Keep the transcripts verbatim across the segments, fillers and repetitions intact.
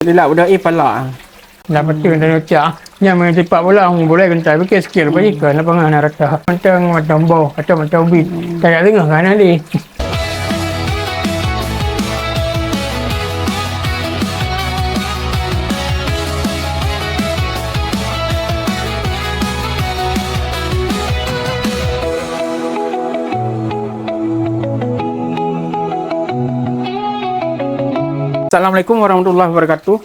Dilak udah eh pala. Dah betul dah cak. Nyang main sepak bola, orang boleh gentai. Bukit skill, bagi ke lapangan nak rata. Mantang, mantang boh, atau mantang bit. Tak ada tengah kan nanti. Assalamualaikum warahmatullahi wabarakatuh.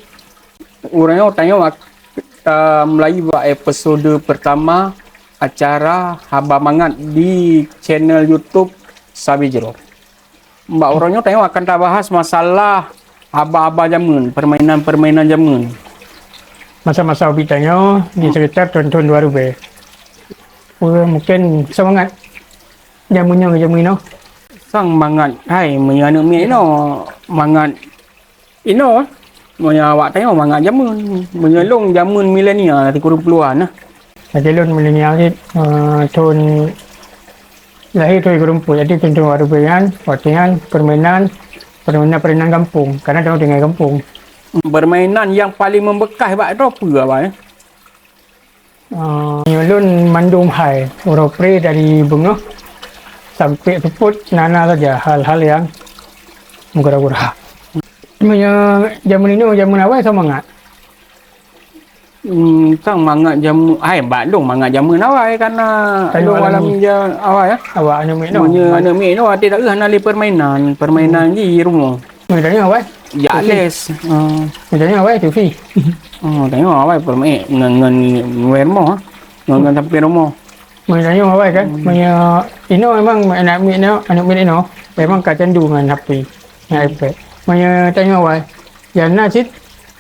Uroe nyoe tanyoe ak-, ta mulai bak episode pertama acara Haba Mangat di channel YouTube Sabe Jroh. Bak uroe nyoe tanyoe akan tabahas masalah haba-haba jameun, permainan-permainan jameun. Masa-masa ubit tanyoe di sekitar tahun-tahun dua ribu. Mungkin semangat jameun nyoe, jameun inoe. Sang mangat, hai, meunyoe aneuk miet inoe, mangat inoe, meunyoe awak tanyoe mangat jameun. Meunyoe lôn jameun milenial, di kureueng puluhan lah. Jadi lôn milenial cit, eh, thon lahé thon kureueng peuet, jadi thon-thon dua ribu nyan, watèe nyan permainan, permainan-permainan gampông, karena tanyoe tinggai gampông. Permainan nyang paleng membekas bak droe peue, Abang, eh? Ah, meunyoe lôn mandum hai, uroe pre dari beungoh sampai seupôt na-na saja hal-hal nyang meugura-gura. Meunyoe jameun inoe, jameun awai, sang mangat. Hmm, sang mangat jameun, hai, bak lôn mangat jameun awai, karena lôn alami awai, ya. Awak aneuk miet inoe. Meunyoe aneuk miet inoe, até dak hana lé permainan, permainan di rumoh. Meunyoe tanyoe awai? Jak les. Hmm. Meunyoe tanyoe awai, T V. Oh, tanyoe awai permainan ngon, ngon wai rumoh, ha? Ngon, ngon samping rumoh. Meunyoe tanyoe awai kan? Hmm. Meunyoe inoe memang aneuk miet inoe, aneuk miet inoe memang ka candu ngon H P, ngon iPad. Meunyoe tanyoe awai, nyang na cit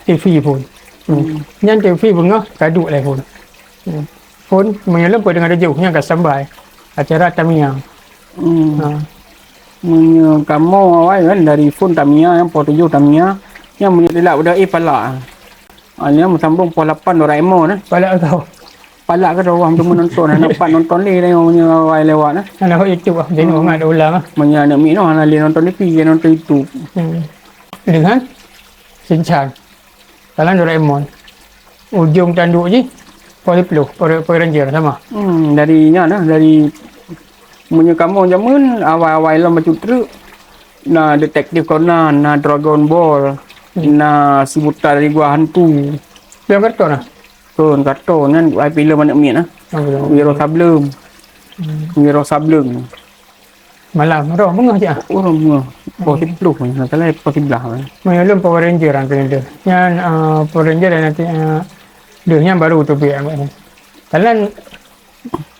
T V phôn. Hmm. Hmm. Nyan T V beungoh ka duek lé phôn. Hmm. Phôn, meunyoe lôn peuet deungon tujoh, nyan ka standby. Acara Tamiya. Hmm. Ha. Meunyoe kamoe awai kan, dari phôn Tamiya, nyang poh tujoh Tamiya, nyang meunyoe dilak udah eh pala. Ah, nyan meusambông poh lapan Doraemon, eh. Pala keu droe. Pala keu droe, wah, meunonton, hana pat nonton lé, meunyoe awai lewat, eh. Hana hok YouTube, ah, jadi orang ada ulang, ah. Meunyoe aneuk miet nyoe hana lé nonton T V, dia nonton YouTube. Hmm. Dengan Shinchan. Dalam Doraemon. Ujong tanduk jih, Power Ploh, Power, Power Ranger sama. Hmm, dari nyan lah, dari meunyoe kamoe jameun, awai-awai lom bacut treuk, na Detektif Conan, na Dragon Ball, hmm, na Si Buta dari Gua Hantu. Film kartun lah? Kartun, kartun kan, ai filem aneuk miet lah. Oh, filem. Wiro Sableng. Hmm. Wiro Sableng. Malam, roh beungoh cit ah. Oh, roh beungoh. Poh siploh, na salah poh siblaih. Meunyoe lôn Power Ranger nyang keuneuk deuh. Nyan, ah, Power Ranger dan nanti, ah, deuh nyan baru teubiet. Kalan,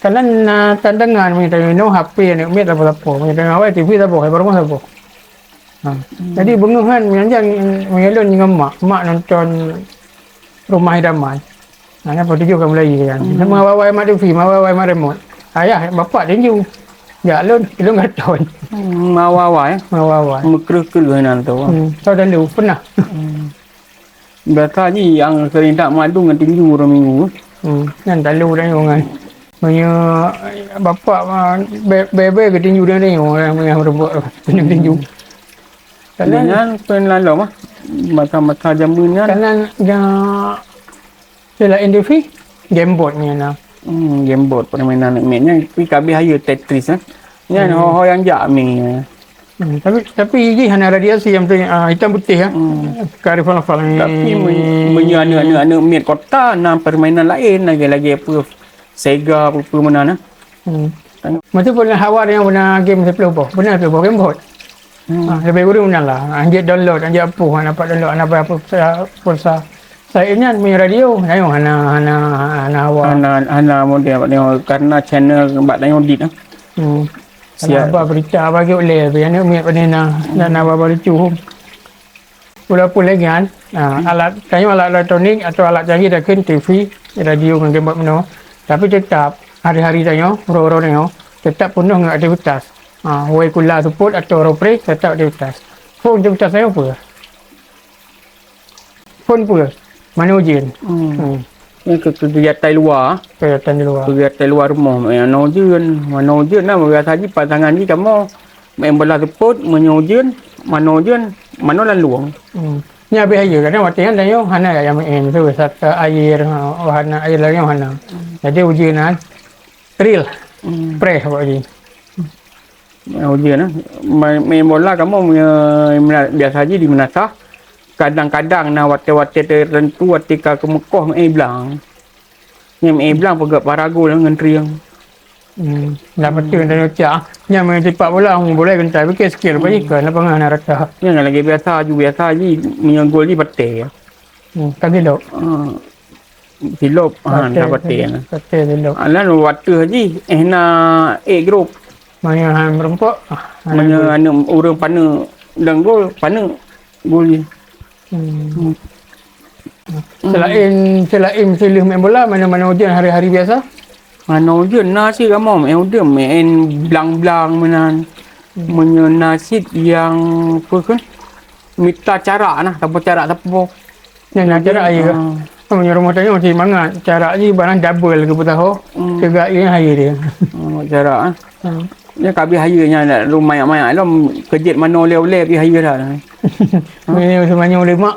kalan na tantangan meunyoe tanyoe inoe H P aneuk miet sapo-sapo. Meunyoe tanyoe awai T V sapo, hai baroe sapo. Ha. Hmm. Jadi beungoh nyan meunyoe nyan, meunyoe lôn ngon mak, mak nonton Rumah Idaman. Ha, nyan pukul tujoh ka mulai kan. Hmm. Sama awai-awai mat T V, awai-awai mat remote. Ayah, bapak tinju. Jak lôn, lôn gaton. Hmm, awai-awai, eh? Awai-awai. Meukreuh-kreuh nan tu. Hmm, tahu dan tu, pernah. Hmm. Biasa ji nyang sering tak madu ngon tinju uroe Minggu. Hmm, nyan talu dan nyan. Meunyoe bapak, ah, be-, bebe geutinju dan nyan, orang yang rebut, tinju. Hmm. Dengan pen lalu mah, masa-masa jameun nyan. Karena ya, Selain T V, gamebot nyan na. Hmm, gamebot permainan aneuk miet nyan, tapi ka habéh hayeue Tetris, eh. Nyan, hmm, ho-ho nyang jak mi. Hmm, tapi, tapi jih hana radiasi nyang penting, ah, hitam putih, ya. Hmm. Kearifan lokal ni. Tapi men-, meunyoe aneuk-aneuk, aneuk miet kota na permainan laén, lagèe-lagèe apa, Sega, apa-apa meunan, eh. Hmm. Meutu pun hawa nyang beuna game siploh boh. Beuna siploh boh gamebot. Hmm. Ha, lebih kurang meunan lah. Anjak download, anjak puh, hana pat download, hana pat pulsa, pulsa. Saya ingat main radio, saya hana, hana, hana hawa. Hana, hana model bak nyoe, karena channel bak nyoe dit, ah. Hmm. Siap. Hana haba berita bagi uleh, tapi aneuk miet pada na, na, na haba lucu. Walaupun lagi kan, ha, alat, tanyoe alat elektronik atau alat canggih dah kheun T V, radio ngon gamebot meunoe. Tapi tetap hari-hari tanyoe, uroe-uroe tanyoe, tetap peunoh ngon aktivitas. Ha, wai kula seupôt atau uroe pre, tetap aktivitas. Phôn aktivitas tanyoe peue? Phôn peue? Manoe jén. Hmm. Hmm. Nyan keu kegiatan luwa. Kegiatan di luwa. Kegiatan luwa rumoh, manoe jén, manoe jén nah, biasa jih pasangan jih kamoe main bola seupôt, meunyoe ujeuen, manoe ujeuen, manoe lam luwang. Hmm. Nyan habéh ayeue, kadang watèe nyan tanyoe hana jak meu'en, tu saka air, ha, wahana air tanyoe hana. Jadi ujeuen nyan real, fresh awak jih. Ujeuen, eh. Ma-, main bola kamoe meunyo biasa jih di meunasah, kadang-kadang na watèe-watèe teuteuntu watèe ka keumeukoh meu'en blang. Nyan meu'en blang peugöt para gol ngon trieng. Hmm. Lam ateueh dan ucak. Nyan meunyo tipak bola, bola geuntah, pike skill, hmm, bagi ke lapangan hana rata. Nyan lagèe biasa ju, biasa jih meunyo gol jih patéh. Hmm, ka silop. Ah, silop, ha, patéh, entah patéh, silop. Patéh silop. Ah, lalu watèe jih, eh, na A group. Meunyo han meurumpok, ah, meunyo aneuk ureueng paneuk dan gol, paneuk. Gol jih. Hmm. Hmm. Selain, selain meusileuh main bola, manoe-manoe ujeuen hari-hari biasa? Manoe ujeuen na cit kamoe, main ujeuen, main blang-blang meunan. Hmm. Meunyo na cit nyang, peue kheun, mita carak nah, saboh carak saboh. Nyan na carak ayeue. Ah. Meunyo rumoh tanyoe cit mangat, carak jih barang double keu peutaho. Hmm. Teuga ié ayeue dia. Oh, carak, ah. Hmm. Nyan ka habéh ayeue nyan, dak lom manyak-manyak lom, keujeuet manoe lé ulèe pih ayeue dah. Meunyoe seumanyong lé mak,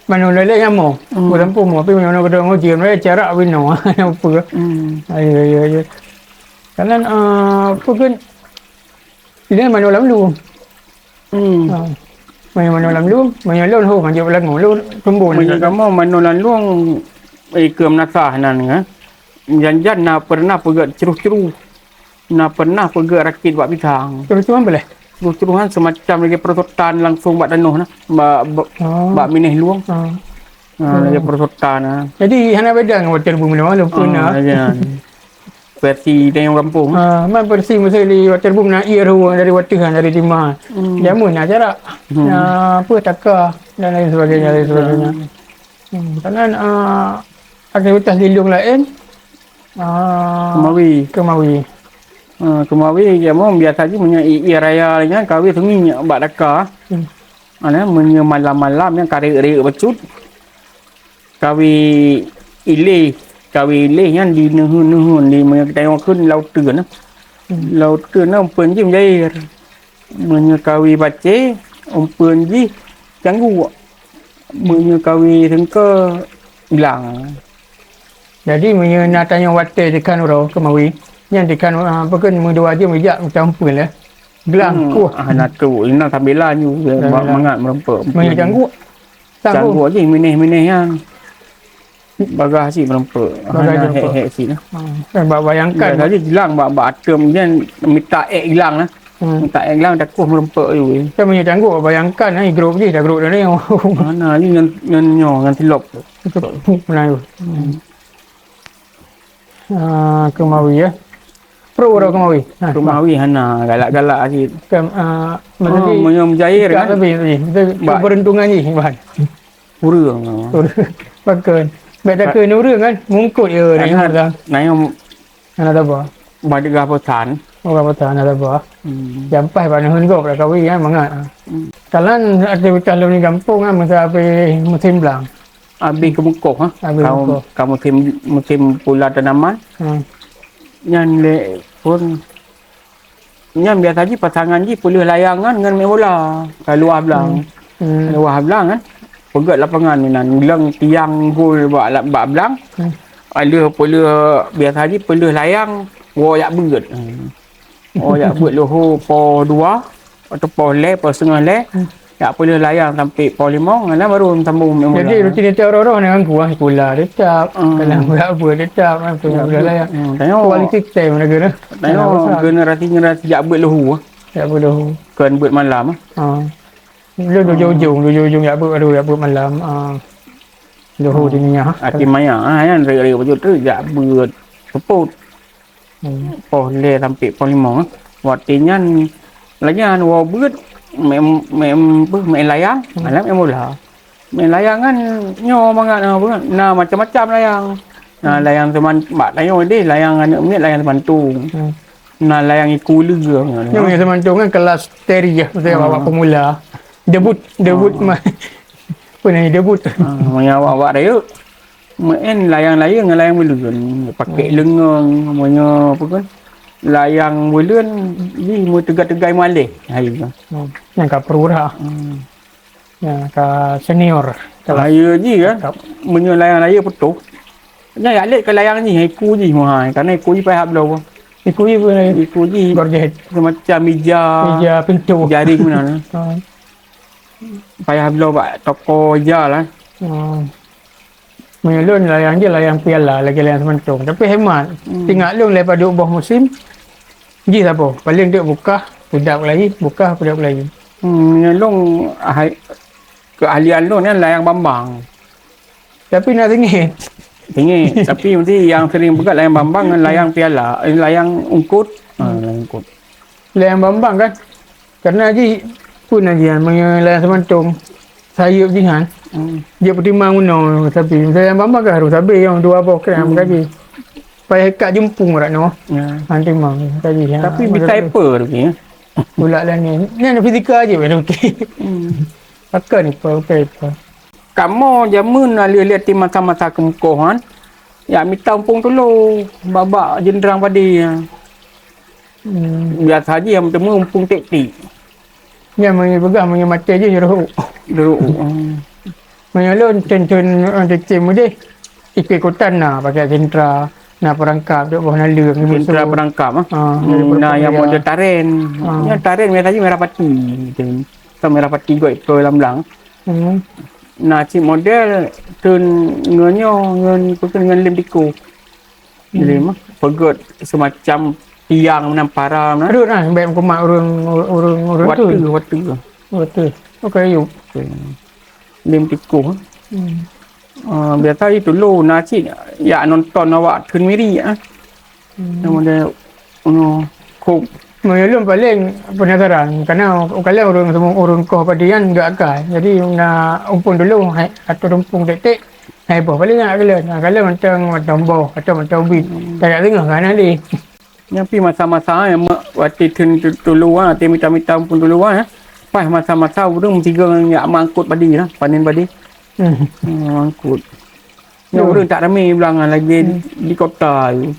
manoe lé-lé nyan mo. Hmm. Bukan pun mo, tapi manoe keudroe ngojie, mulai carak binoe. Apa? Hmm. Ayo, ayo, ayo. Kanan, ah, apa kan? Ini manoe lam lu. Hmm. Ha. Manoe, manoe lam lu, manoe lôn ho, manjok lam lu, lôn tumbuh. Meunyo kamoe manoe lam lu, eh, keu meunasah nan, kan. Jan-jan na pernah peugöt cruh-cruh. Na pernah peugöt rakit bak pisang. Cruh-cruh apa leh? Cruh-cruh kan semacam lagèe perosotan langsung bak tanoh nah, bak, bak, oh, bak mineh lueng. Oh. Ha, lagèe perosotan nah. Jadi hana beda ngon waterboom lé, walaupun, ah, na. Ya. Versi tanyoe gampông. Ah, man versi masa di waterboom na ié ru dari watèe, dari timah. Hmm. Jameun na carak. Hmm. Na apa, taka dan lain sebagainya, lain sebagainya. Hmm. Hmm, kanan, ah, aktivitas di lueng laén, ah, keumawi. Keumawi. Ah, keumawi, ya, memang biasa jih meunyo ié raya nyan kawi sungi bak daka. Hmm. Ana, meunyo malam-malam nyan ka rayek-rayek bacut. Kawi iléh, kawi iléh nyan di neuheun-neuheun, di meunyo tanyoe kheun laut teun. Hmm. Laut teun na umpeuen jih meujaér. Meunyo kawi bacé, umpeuen jih cangguek. Meunyo kawi seungko, glang. Jadi, meunyo na tanyoe watèe tikhan uroe keumawi, nyan tikhan, ah, apa kheun, meudua jeuem ijak mita umpeuen lé. Glang, hmm, kueh. Ah, na tu, ina sambela nyu, mangat meurumpok. Meunyo cangguek, Cangguek jih mineh-mineh nyan. Bagah cit meurumpok. Bagah hana jeumpok. Hek-hek cit lah. Hmm. Kan bak bayangkan. Biasa jih glang bak, bak ateueh nyan mita ék glang lah. Hmm. Mita ék glang takueh meurumpok ju. Kan meunyo cangguek bayangkan, eh, grup jih dah grup dah ni. Mana ni ngan, ngan nyoe, ngan silop. Betul. Pernah ju. Hmm. Ah, keumawi, ya. Pro uroe keumawi. Ha, keumawi hana, galak-galak cit. Kan, ah, maksud jih, meunyo meujaér kan? Tapi, tapi, tapi, keberuntungan jih, Bah. Ureueng. Ureueng. Pakon. Bèk takheun ureueng kan? Mungkot ya, hana. Hana taba. Bah degah pesan. Oh, pesan hana taba. Hmm. Jampai bak neuheun gob dah kawi kan, mangat. Hmm. Kalan aktivitas lôn di gampông kan, masa habéh musim blang. Abéh keumeukoh, ha? Abéh keumeukoh. Ka musim, musim pula tanaman. Hmm. Nyan lé pun, nyan biasa jih pasangan jih peuleueh layang nyan ngon meubola. Ka luwah blang. Hmm. Hmm. Luwah blang kan. Peugöt lapangan meunan. Leng tiang gol bak la-, bak blang. Hmm. Aleuh peuleueh, biasa jih peuleueh layang, woe jak beuet. Hmm. Oh, jak beuet leuhô poh dua, atau poh lhèe, poh seungoh lhèe. Hmm. Jak peuleueh layang sampai poh limong, nyan baru sambung meu'en bola. Jadi, rutinitas roh-roh nyan kan kuah sikula tetap, hmm, dalam beurabue tetap, kan, peuleueh layang. Hmm, tanyoe. Kualiti tem lagèe tu. Tanyoe generasi-generasi jak beuet leuhô. Jak beuet leuhô. Kon beuet malam, ah. Ha. Lôn, hmm, ujong-ujong, ujong-ujong jak beuet, aduh, jak beuet malam, ah. Leuhô, hmm, di nia. Até maya, ah, nyan rayek-rayek bacut tu jak beuet seupôt. Hmm. Poh lhèe sampai poh limong, eh. Watèe nyan, lagèe nyan, woe beuet, meu'en, meu'en, beuh, meu'en layang, hmm, malam meu'en bola. Meu'en layang kan, nyoe mangat, ah, beuh, na macam-macam layang. Na, hmm, layang seuman-, bak tanyoe deh, layang aneuk miet, layang seumantong. Hmm. Na layang iku leueng. Nyoe layang seumantong kan kelas teri ya, maksudnya, ah, awak pemula. Debut, debut, ah, ma-, apa ni, debut. Ah, meunyo awak-awak rayeuk, meu'en layang-layang ngon layang buleuen, pakèk, hmm, leungong, meunyo apa kan, layang buleuen jih meuteuga-teuga meualèh, hai tu. Hmm. Nyang ka pura. Hmm. Ya, ka senior. Rayeuk jih kan. Cakap. Meunyoe layang rayeuk putôh. Nyan yak lét keu layang jih, iku jih meuhai. Karena iku jih payah bloe. Iku jih pun lagi. Iku jih. Gorjit. Semacam ija. Ija pintu. Jaring meunan. Ha. Payah bloe bak toko ija lah. Hmm. Meunyoe lôn layang jih layang piala lagèe layang seumantong. Tapi hemat. Hmm. Ingat lôn leupah duek boh musim, jih saboh. Paléng duek bukah, peudap lagi, bukah, peudap lagi. Hmm, meunyoe lôn hai-, keahlian lôn nyan layang bambang. Tapi na singit. Singit, tapi mesti nyang sering peugöt layang bambang ngon layang piala, eh, layang ungkot. Ha, layang ungkot. Layang bambang kan? Karena jih pun lagi kan, meunyoe layang seumantong, sayeuep jih kan. Hmm. Dia peutimang meunoe sabe. Misalnya layang bambang kan harôh sabe nyang dua boh kan, hmm, kaji. Payah ikat jumpung rak noh. Ya. Ha, timang kaji. Ha, tapi bisa hyper tu ya. Pula lah ni. Ni ada fizikal aja baru okey. Hmm. Pakai ni, pakai, pakai. Kamoe jameun na lheueh-lheueh ti masa-masa keumeukoh nyan, yak mita umpung tulo bak-bak jeundrang padé nyan. Hmm. Biasa jih nyang meuteumé umpung tiek-tiek. Nyan meunyoe peugah meunyoe maté jih jurôh. Jurôh. Hmm. Meunyoe lôn thon-thon ureueng cicém udeh, ikot-ikotan na pakai sentra, na peurangkap, dok boh naleueng. Sentra peurangkap, ah. Ah, hmm, na nyang model taren. Ah. Nyan taren biasa jih merah pati. Kan merah pati gok ito lam blang. Hmm. Na cit model thon ngon nyoe, ngon, ngon lem tiku. Hmm. Lem, ah, peugöt semacam tiang meunan para meunan. Aduh, nah, bèk meukumat ureueng, ureueng, ureueng tu. Watèe, watèe. Watèe. Okey, yuk. Okey. Lem tiku. Hmm. Ah, biasa itu lo na cit yak nonton awak thon miri, ah. Hmm. Nama dia, ono, kok. Meunyoe lôn paléng penasaran, karena ukalon ureueng seumu-, ureueng koh padi nyan gak akai. Jadi na umpung dulu, hai, atau umpung tek-tek, hai boh paléng nak kalon. Nak kalon mantong, mantong boh, atau mantong ubit. Hmm. Tak ada tengah kan ada. Nyan pi masa-masa, eh, me-, watèe thon tu-, tulu, ah, watèe mita-mita umpung tulu, ah, eh. Pas masa-masa ureueng meusigoe ngon yak mangkot padi lah, panen padi. Hmm. Hmm, mangkot. Nyoe ureueng tak ramé blang lagèe di kota tu.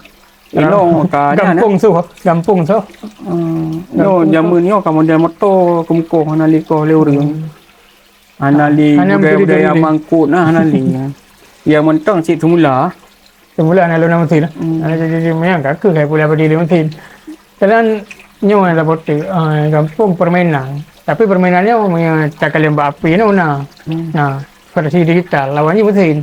Inoe ka nyan, gampông soh, gampông soh. Hmm. Nyoe jameun nyoe ka model moto keumeukoh hana lé koh lé ureueng. Hmm. Hana lé budaya-budaya mangkot na hana lé. Nyang mantong cit teumula. Teumula hana lôn na mesin. Hmm. Hana jadi, jadi meunyo ka keuh hai pula badi lé mesin. Jalan nyoe na saboh teuk, ah, gampông permainan. Tapi permainan nyoe meunyo takalon bak api nyoe na. Hmm. Na, versi digital, lawan jih mesin.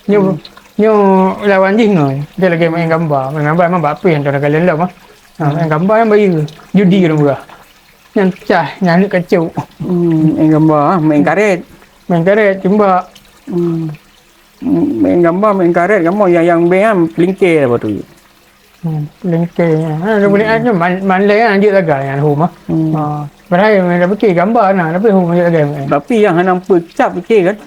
Nyoe, hmm, nyoe lawan jih ngon. Dia lagi main gambar. Main gambar memang bak api yang takalon lom, ah. Ha, main gambar yang bayi. Judi orang murah. Nyan cah, nyan aneuk kacok. Hmm, main gambar, ah, main karet. Main karet, timbak. Hmm. Main gambar, main karet, kamoe yang, yang beng kan, pelingkir apa tu. Hmm, lengkeng. Ha, dia boleh, hmm, ada man-, mandai kan, anjut sagai kan, home, ah. Hmm. Ha. Padahal yang dah fikir gambar nah, tapi home anjut sagai main. Tapi yang hana peucap fikir kan,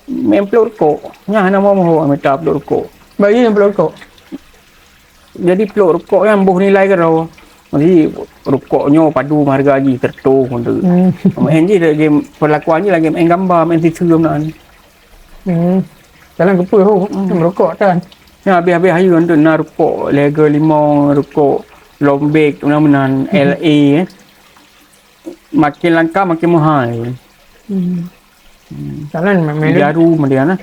main peluk rukok. Yang hana mau mahu minta peluk rukok. Bagi yang peluk rukok. Jadi peluk rukok yang boh nilai keudroe. Jadi rukok nyoe padu harga jih tertentu. Hmm. Main jih lagi perlakuan jih lagi main gambar, main siseu meunan. Hmm. Dalam keupeue ho, hmm, meurukok tan. Nyan habéh-habéh hayeue tu na rukok lego limong, rukok lombek, meunan-meunan, hmm, L A, eh. Makin langka makin mahal. Hmm. Hmm. Jalan main, main jaru meudian lah.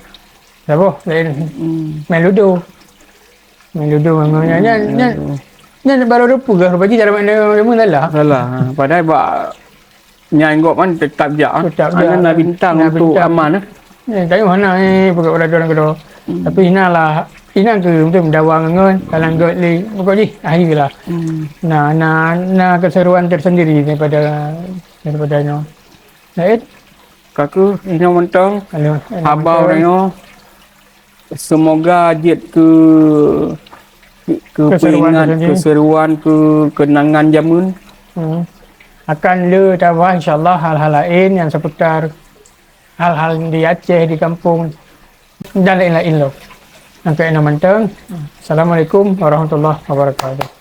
Saboh lain. Hmm. Main ludo. Main ludo memang nyan, nyan, nyan baru dua puluh, rupanya cara main ludo salah. Salah. Ha, padahal bak nyan gop kan tetap jak, ah. Tetap jak. Anan na bintang untuk aman, ah. Eh, tahu hana, eh, pokok orang orang kedo. Hmm. Tapi hina lah, hina ke betul mendawa ngon, dalam got li, pokok jih, akhir lah. Hmm. Nah, nah, nah keseruan tersendiri daripada, daripada nyoe. Lain? Kaku, inoe mantong. Anu, inoe haba mantong. Uroe nyoe. Semoga jeuet keu, keu, keu keseruan peuingat, tersendiri. Keseruan, keu kenangan jameun. Hmm. Akan le tabah, insya Allah, hal-hal lain yang seputar hal-hal di Aceh, di kampung, dan lain-lain lo. Sampai inoe mantong. Assalamualaikum warahmatullahi wabarakatuh.